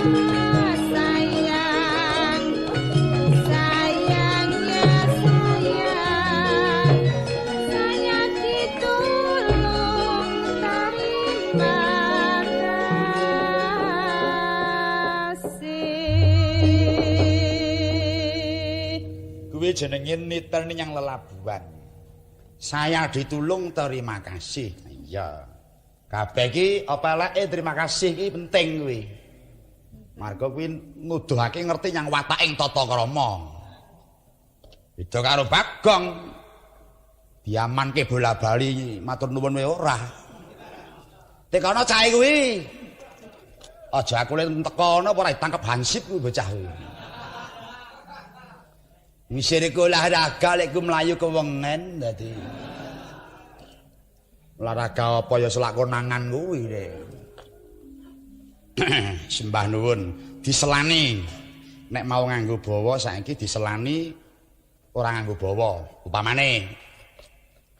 Sayang, sayang ya sayang, saya ditulung terima kasih. Kuwi jenenge niterni nyang lelabuhan. Saya ditulung terima kasih. Iya. Kabeh iki apa eleke terima kasih iki penting kuwi. Marga kuwi nuduhake ngerti nyang wataking tata krama. Beda karo Bagong. Diamanke bola-bali matur nuwun wae ora. Tekono cahe kuwi. Aja aku lek teko ana apa ora ditangkep hansip kuwi bocah kuwi. Ngisir iku olahraga lek ku mlayu kewengen dadi. Olahraga apa ya selak konangan kuwi rek. Sembah nuwun diselani. Nek mau nganggo bawa saiki diselani ora nganggo bawa. Upamane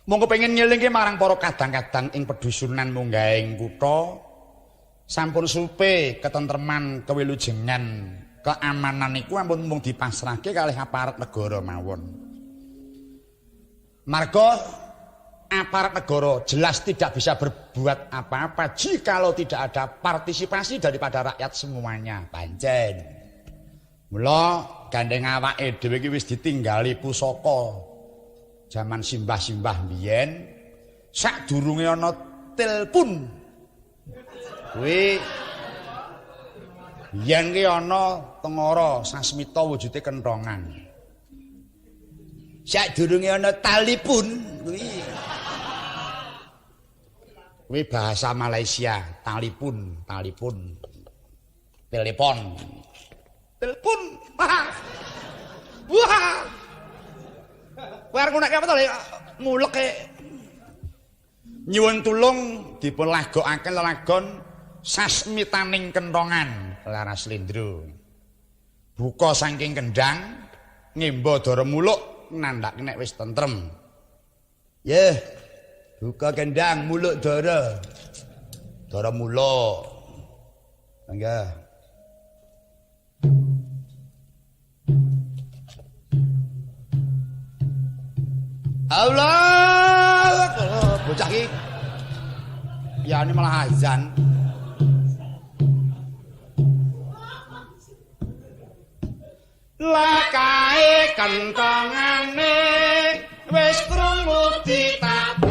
mung kepengin ngelingke marang para kadang-kadang ing pedusunan munggaing kutha sampun supe ketentreman kewilujengan keamanan iku ampun mung dipasrahke kalih aparat negara mawon. Marga aparat negara jelas tidak bisa berbuat apa-apa jikalau tidak ada partisipasi daripada rakyat semuanya. Pancen. Mula gandeng awake dhewe iki wis ditinggali pusaka jaman simbah-simbah biyen sadurunge ana telpon. Kuwi biyen ki ana tengara sasmita wujude kenthongan. Sadurunge ana talipun kuwi. Kuwi bahasa Malaysia, talipun, talipun. Telepon. Telepon. Wah. Wah. Kowe arep ngunekke apa to, Lek? Muleke. Nyuwun tulung dipun lagokaken lelagon sasmitaning kenthongan Laras Slendro. Buka saking kendang ngemba dara muluk nandhake nek wis tentrem. Yeh, buka kendang muluk dara. Dara muluk. Mangga. Allah, bocah iki. Ya ini malah azan. Lakae kenthongane wis krungu ditabuh.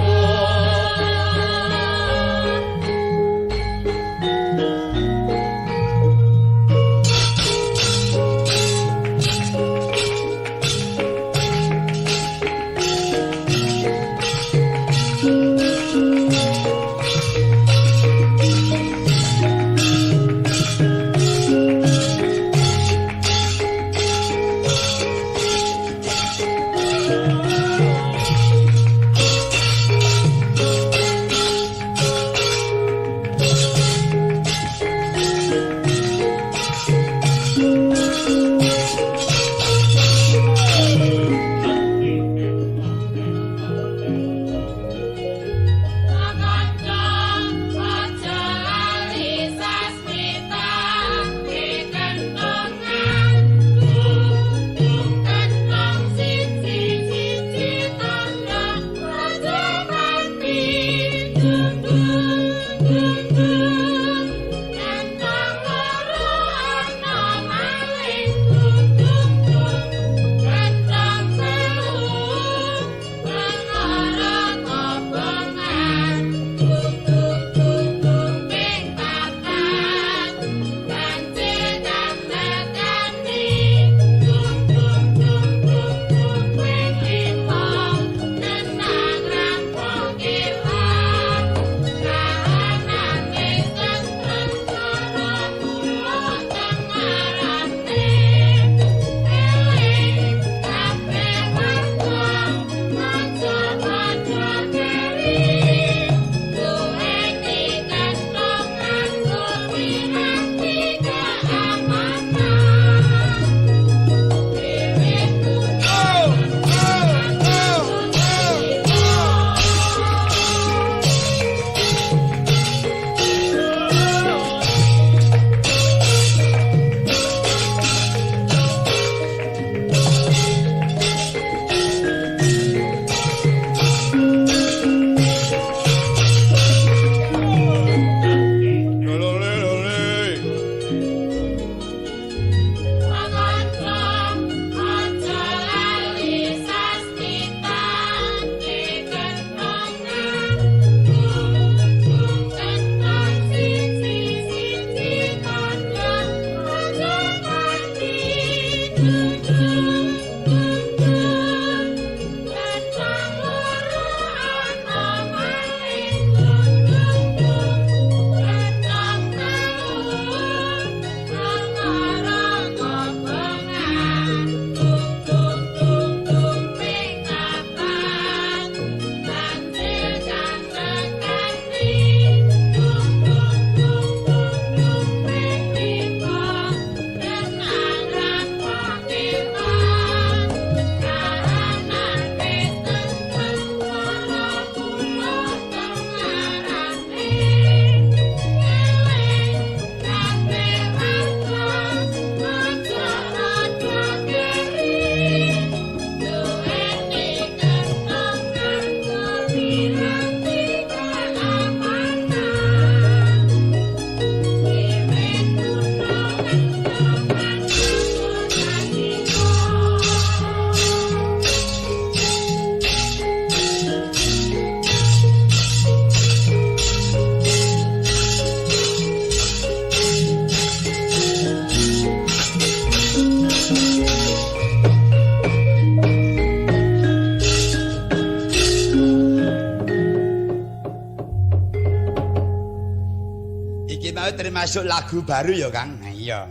mau termasuk lagu baru ya, Kang? Iya.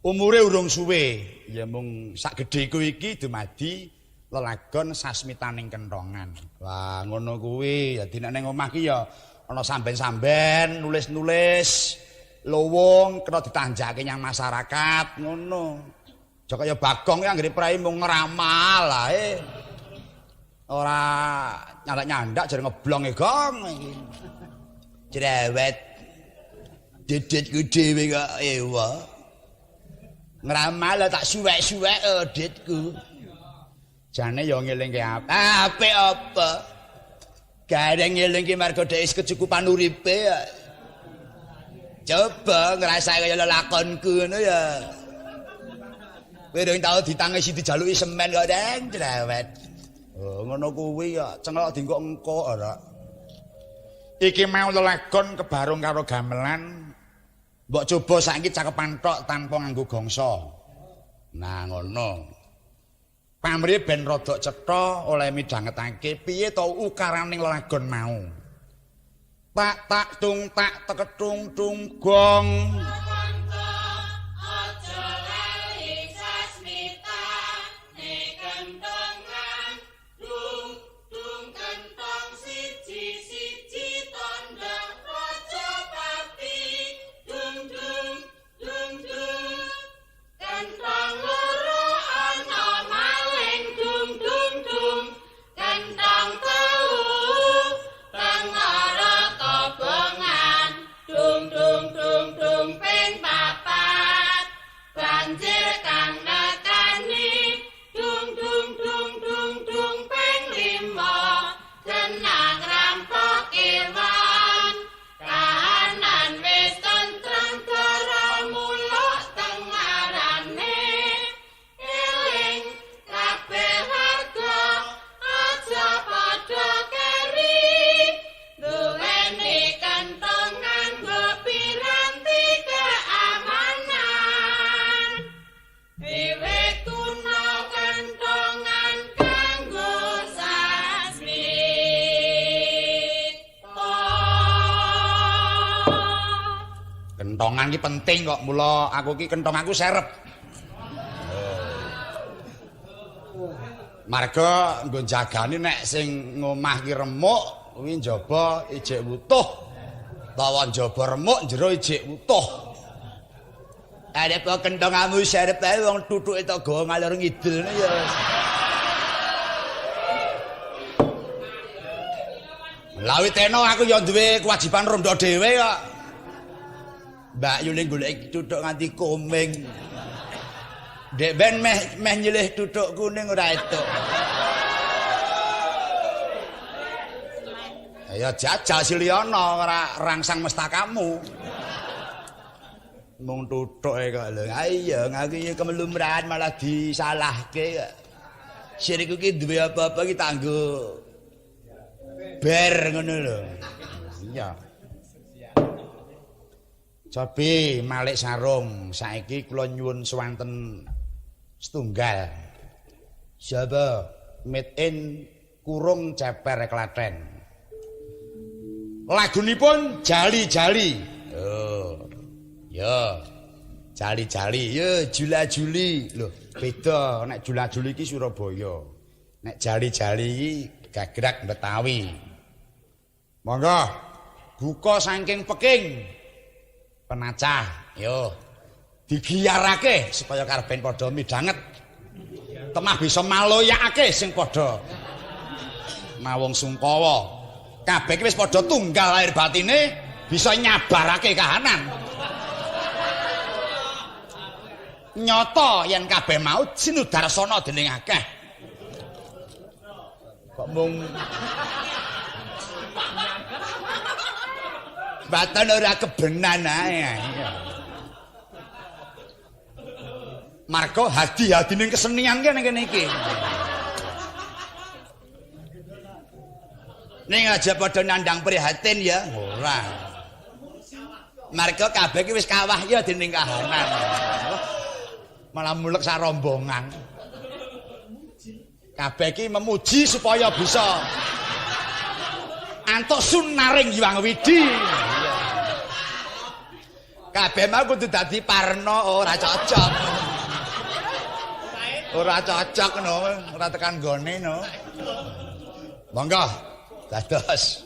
Umure urung suwe, ya mung sak gedheku iki dumadi lelagon sasmitaning kentongan. Wah, ngono kuwi. Dadi nek ning omah ki ya ana samben-samben, nulis-nulis, lowong kena ditanjake nyang masyarakat ngono. Aja kaya Bagong ki anggere prei mung ngramal ae. Ora nyandak-nyandak jare ngeblong e gong iki. Cerewet. Diditku dhewe kok ewa. Ngramal tak suwek-suwek ditku. Jane ya ngelingke apik apa? Gareng ngelingke marga dhek wis kecukupan uripe. Coba ngrasake kaya lelakonku ngono ya. Kowe durung tau ditangisi dijaluki semen kok deng cerewet. Oh, ngono kuwi ya cengelok dinggo engko ora. Iki mau lelagon kebarung karo gamelan. Mbok coba saiki cakepan tok tanpa nganggo gongso. Nah, ngono. Pamrih ben rada cetha oleh midhangetake piye to ukaraning lelagon mau. Tak tak tung tak teketung tung gong. Kentongan ki penting kok, mula aku ki kentong aku serep. Marga nggo jagani nek sing ngomah ki remuk kuwi njaba ijik wutuh. Utawa njaba remuk jero ijik wutuh. Arep kentonganmu serep ae wong tutuke tok gawa ngalor ngidul ya. Lawi teno aku ya duwe kewajiban rondo dhewe kok. Mbak Yuli golek tutuk nganti komeng. Dek ben meh nyilih tutuk kuning ora etuk. Ya jajal siliono ora rangsang mestakamu. Mung tutuke kok lho. Ha iya ngaku iki kemelumrahan malah disalahke kok. Sirikku ki duwe apa-apa ki tanggo ber ngono lho. Iya. Cobi malik sarung, saiki kula nyuwun swanten setunggal. Siapa? Made in kurung ceper Klaten. Lagunipun Jali-jali. Oh. Ya. Jali-jali, ya jula-juli. Lho, beda nek jula-juli iki Surabaya. Nek jali-jali iki gagrak Betawi. Monggo buka saking Peking. Penacah, yo digiarake supaya karben padha midhanget. Temah bisa maloyakake sing padha mawung sungkawa. Kabeh iki wis padha tunggal lahir batine bisa nyabarake kahanan. Nyata yen kabeh mau sinudarsana dening akeh. Kok mung baton ora kebenan ae. Marga hadi-hadine kesenian ki ning kene iki. Ning aja padha nandang prihatin ya, ora. Marga kabeh ki wis kawah ya dening kahanan. Malah mulek sak rombongan. Kabeh ki memuji supaya bisa antuk sunaring Hyang Widi. Kabeh mau kudu dadi Parno ora cocok. Ora cocok no, ora tekan gone no. Monggo, dados.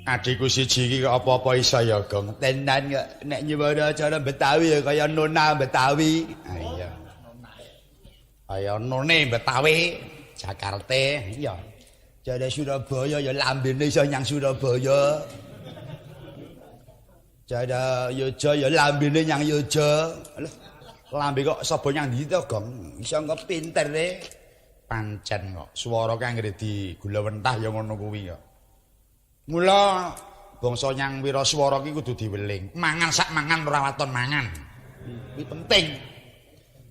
Adikku siji iki kok apa-apa iso ya, Gong. Tenan kok nek nyuwara acara Betawi ya kaya Nona Betawi. Ha iya. Kaya None Betawi, Jakarta, iya. Jare Surabaya ya lambene iso nyang Surabaya. Jare Yojo ya lambene nyang Yojo. Lho, lambe kok sapa nyang ndi to, Gong? Iso engko pinter e. Pancen kok swara kang anggere digula wentah ya ngono kuwi kok. Mula bangsa nyang wiraswara ki kudu diweling. Mangan sak mangan ora waton mangan. Kuwi penting.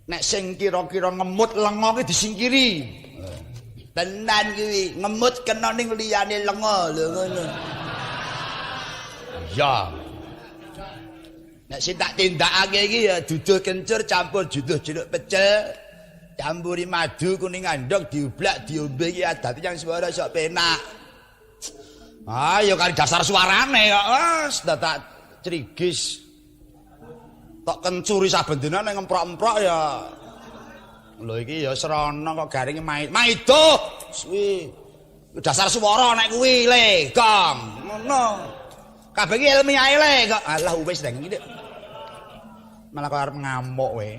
Nek sing kira-kira ngemut lenga ki disingkiri. Tenan kuwi, ngemut kena ning liyane lenga lho ngono. Iya. Nek sing tak tindakake iki ya duduh kencur campur duduh jeruk pecel, campuri madu kuning andhok diublak diombe iki adate yang swara sok penak. Ah, ya kali dasar suarane kok. Wes dadak crigis. Tok kencuri saben dina ning ngemprok-emprok ya. Lho iki ya srana kok garinge maido. Suwi. Dasar swara nek kuwi le, Gong. Ngono. Kabeh iki ilmiahe le kok. Alah wis ndang iki. Malah kok arep ngamuk kowe.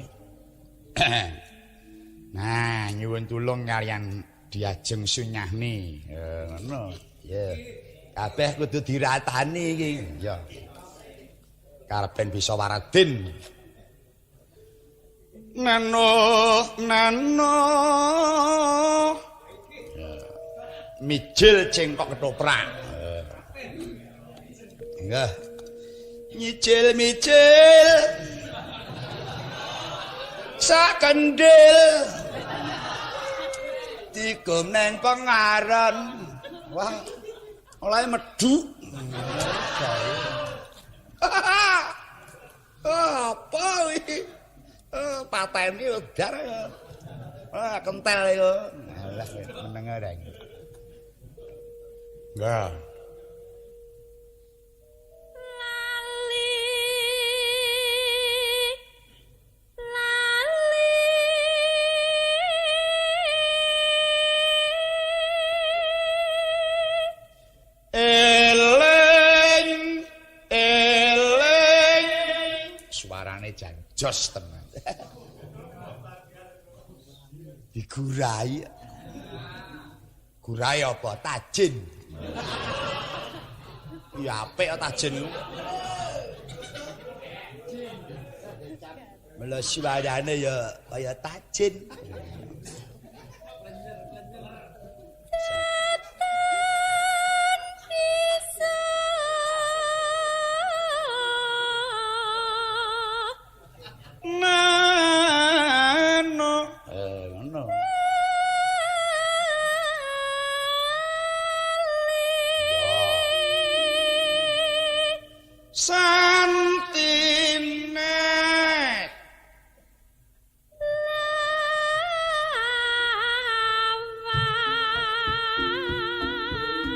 Nah, nyuwun tulung kalian Diajeng sunyahni. Ya ngono. Ya. Kabeh kudu diratani iki. Ya. Karepen bisa waradin. Nano nano. Mijil cengkok ketoprak. Nggih. Nyicil micil. Sak kendil. Dikum neng pengaran. Wah. Oleh medhuk. Apa iki? Pateni udar. Ah, kentel iku. Alah meneng ora iki. Nggih. Lali lali Eling eling. Suarane jan jos tenan. Digurai. Gurai apa? Tajin. Ya apik kok tajin. Mula suarane ya kaya tajin. Tetan bisa Nano. Ngono. Santinet.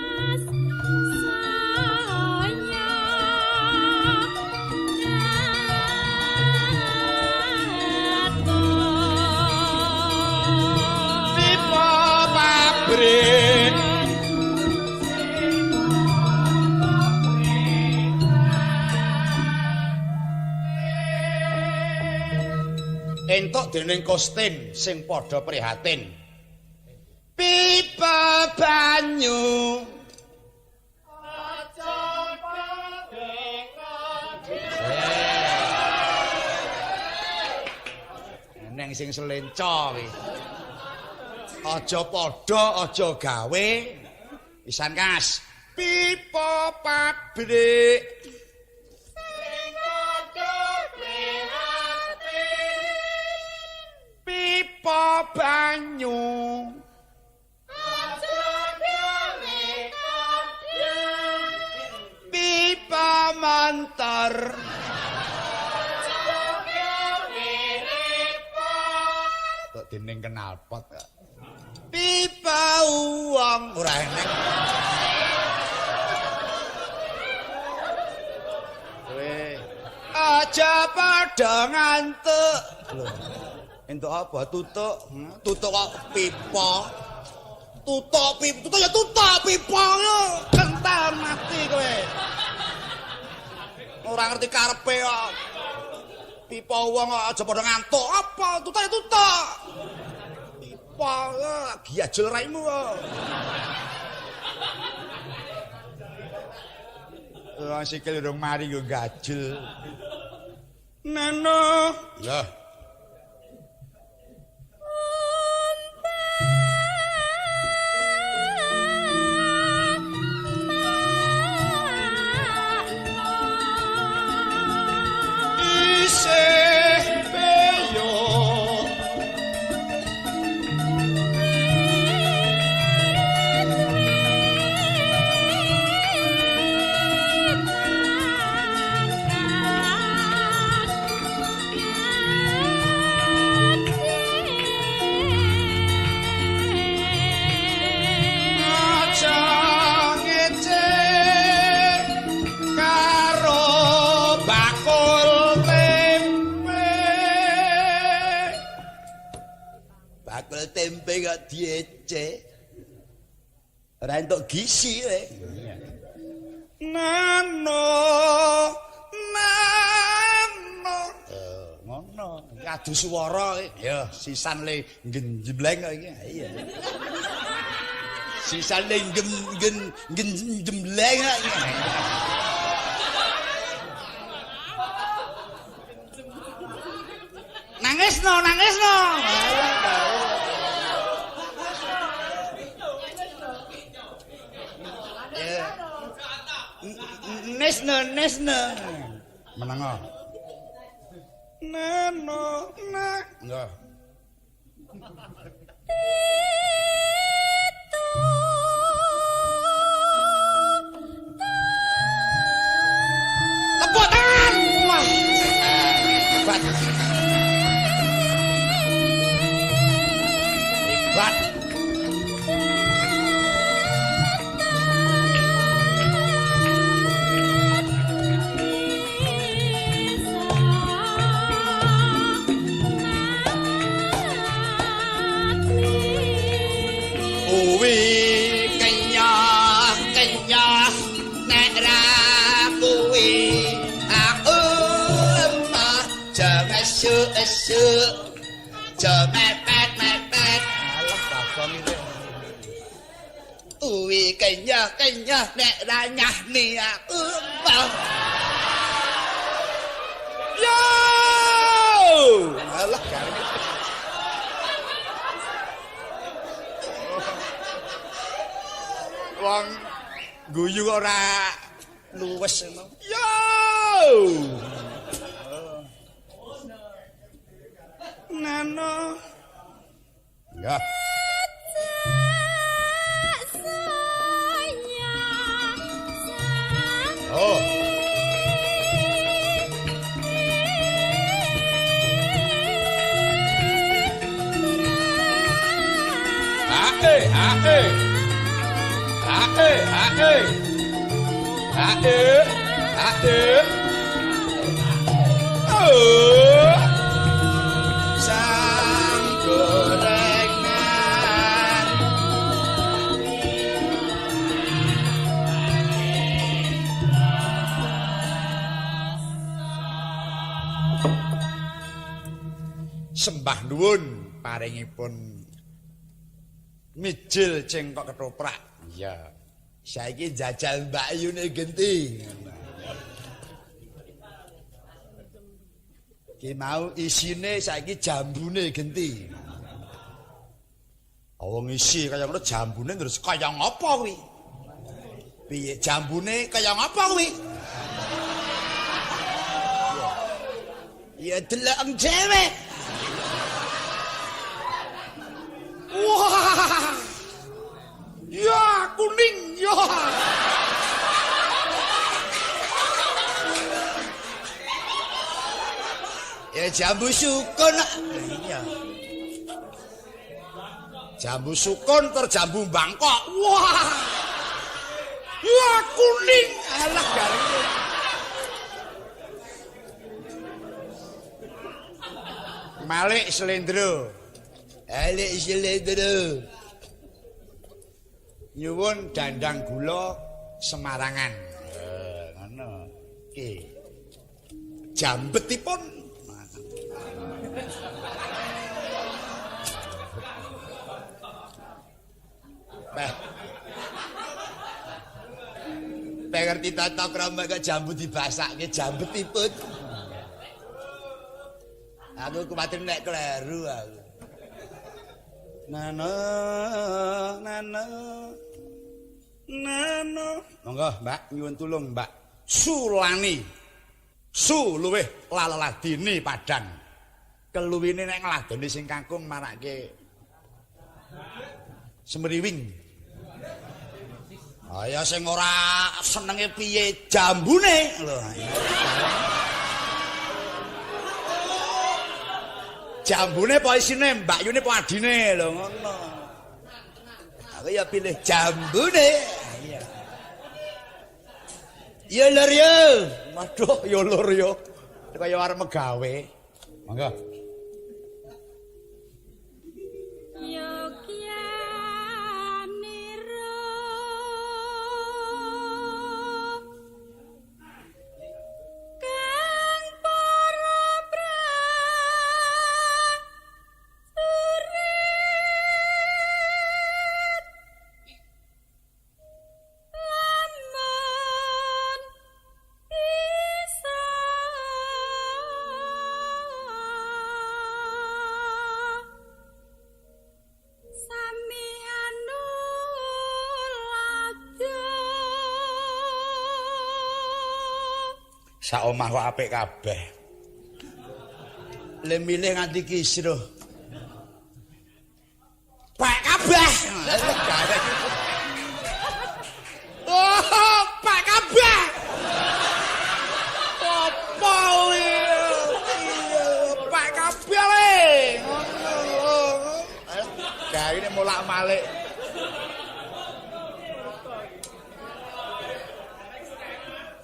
Lawas saya jatuh. Pipa pabrik. Entuk dening Kostin sing padha prihatin. Pipa banyu. Neng sing selenco iki. Aja padha, aja gawe. Pisan kas. Pipa pabrik. Pipa banyu. Pipa montor. Tok dening knalpot. Pipa uang ora eneng. Kowe aja padha ngantuk. Lho. Entuk apa? Tutuk. Tutuk kok pipa. Tutuk pipa, tutuk ya tutuk pipa yo. Kental mati kowe. Ora ngerti karepe kok. Pipa wong kok aja padha ngantuk. Apa? Tutuk ya tutuk. Pipa giajul raimu kok. Wong sikil urung mari yo gajul. Nano. Lah. Isih peyo. Aja ngece karo bakul tempe. Bakul tempe kok diece. Ora entuk gizi kowe. Nano nano. Ngono. Adu swara iki. Ya sisan le genjleng kok iki. Iya. Sisane gem gen gen jembleng. Nangisno, nangisno. Nesno, nesno. Menengo. Neno, na. Enggak. Tepuk tangan. Wah. Hebat. Hebat. Uwi kenyah kenyah nek ra kuwi aku emah jangan esuk-esuk aja mepet-mepet. Alah babang iki. Uwi kenyah kenyah nek ra nyahni aku emah. Yo! Alah garing. Wong guyu ora luwes ngono. Yo! Nano. Ya. Oh. Ae, ae. Ae, ae. Ae, ae. Oh. Sang gorengan. Sembah nuwun paringipun mijil cengkok ketoprak. Iya. Saiki jajal Mbak Yune genti. Ki mau isine saiki jambune genti. Wong isi kaya ngono jambune terus kaya ngapa kuwi? Piye jambune kaya ngapa kuwi? Ya delok dhewe. Wah. Ya kuning ya. Ya jambu sukun. Iya. Jambu sukun tur jambu Bangkok. Wah. Ya kuning. Alah garing. Malik Slendro. Malik Slendro. Nyuwun dandang gula Semarangan. Ngono. Iki. Jambetipun. Beh. Beh ngerti tata krama kok jambu dibasake jambetipun. Aku kuwatir nek kleru aku. Nano, nano, nano. Monggo, Mbak, nyuwun tulung, Mbak. Sulani. Su luwih laleladine padang. Keluwine nek ngladeni sing kakung marake semriwing. Ayo sing ora senenge piye jambune lho. Jambune apa isine Mbak Yune apa adine lho ngono. Aku ya pilih jambune. Iya. Ya lur yo. Waduh ya lur yo. Kaya arep megawe. Monggo. Sak omah kok apik kabeh. Le milih nganti kisruh. Pak kabeh. Oh, pak kabeh. Apa kuwi? Pak kabeh le. Ngono. Gawe molak-malik.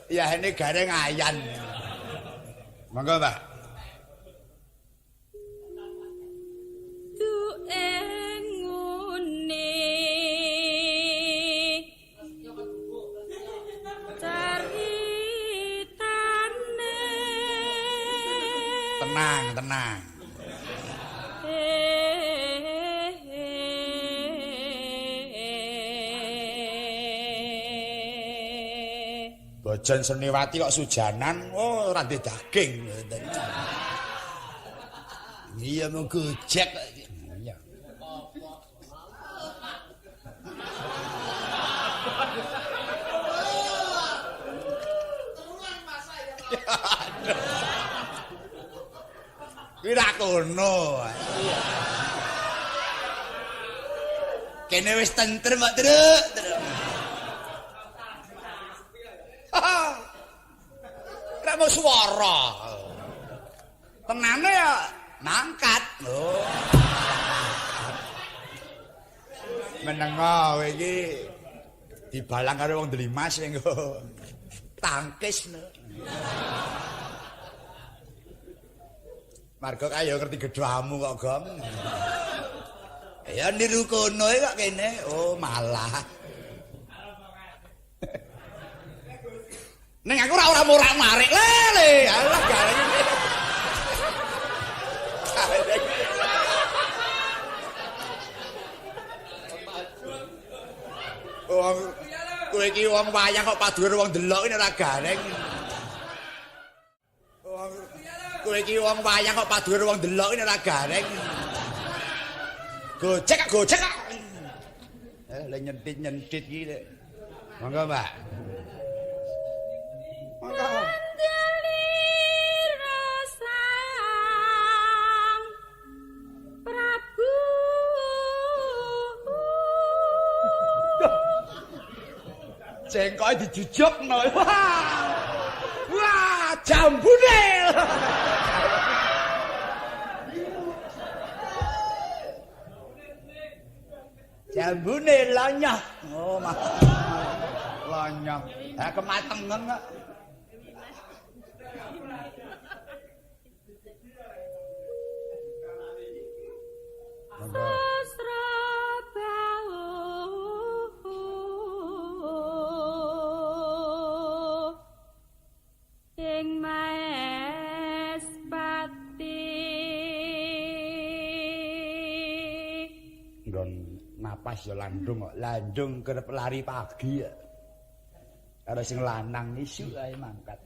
Ya ini gareng ayan. Monggo, Mbak. Tenang, tenang. Bojon Seniwati kok sujanan, oh ora ndek daging. Iya mung gojek. Iya. Kuwi ra kono. Kene wis tentrem kok, Truk. Ra mau swara. Tenane ya mangkat. Oh. Menengo kowe iki dibalang karo wong Dlimas engko tangkis lho. Marga kaya ngerti gedhamu kok, Gong. Ya niru kono kok kene. Oh, malah. Ning aku ora morak-marik lele. Alah gareng. Wong kowe iki wong wayang kok paduwe wong delok ini ora gareng. Wong kowe iki wong wayang kok paduwe wong delok ini ora gareng. Gojek gojek. Le nyentit-nyentit iki. Monggo, Mbak. Monggo. Prabu. Cengkoke dijujukno. Wah. Wah, jambune. Jambune lanyah. Oh, mah. Lanyah. Ha kematengen kok. Ing Maespati. Nggon napas ya landung kok. Landung kerep lari pagi ya. Karo sing lanang isuk ae mangkat.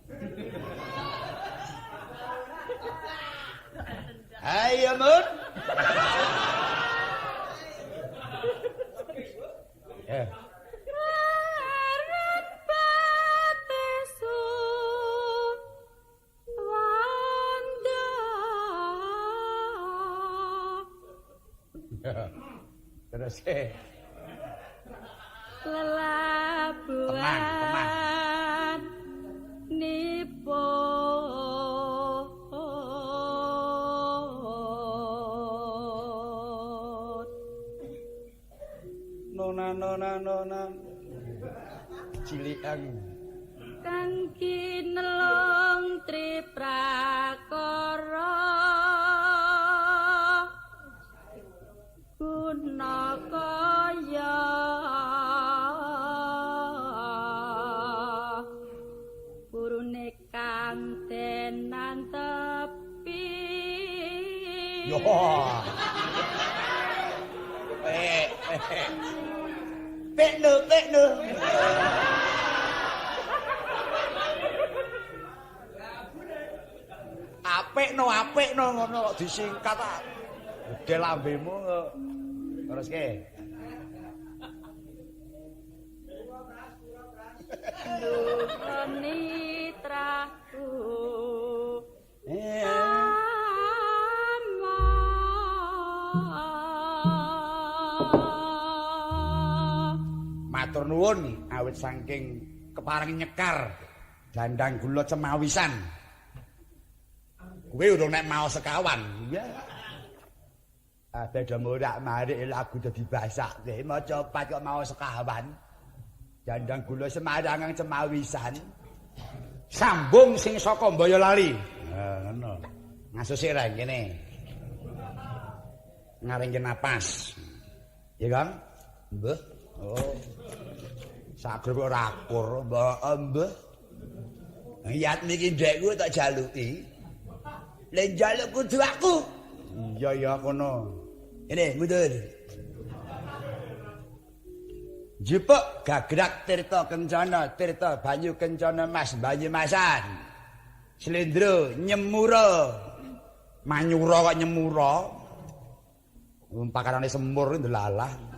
Ayo Mun. Terus lelabuhan nipun nona nona nona cilikan kang kinelung triprakara guna kaya gurune kang tenan tepi. Yo. Pekno pekno. Apikno apikno ngono kok disingkat ah. Gedhe lambemu kok. Teruske. Nitra Matur nuwun awit saking kepareng nyekar dandang gula cemawisan. Kowe urung nek mau sekawan. Iya. Abe do morak-marik lagu do dibasake, maca pat kok mau sekawan. Dandang gula Semarangan cemawisan. Sambung sing saka Boyolali. Ha ngono. Ngaso sik ra ngene. Ngaringke napas. Ya, Kang? Mbah. Oh. Sak grup ora akur, mbah, mbah. Yat niki ndekku tak jaluki. Le njaluk kudu aku. Iya ya kono. Ini mundur. Jipuk gagrak tirta kencana, tirta banyu kencana mas Banyumasan. Slendro nyemura. Manyura kok nyemura. Pakarane semur ndelalah.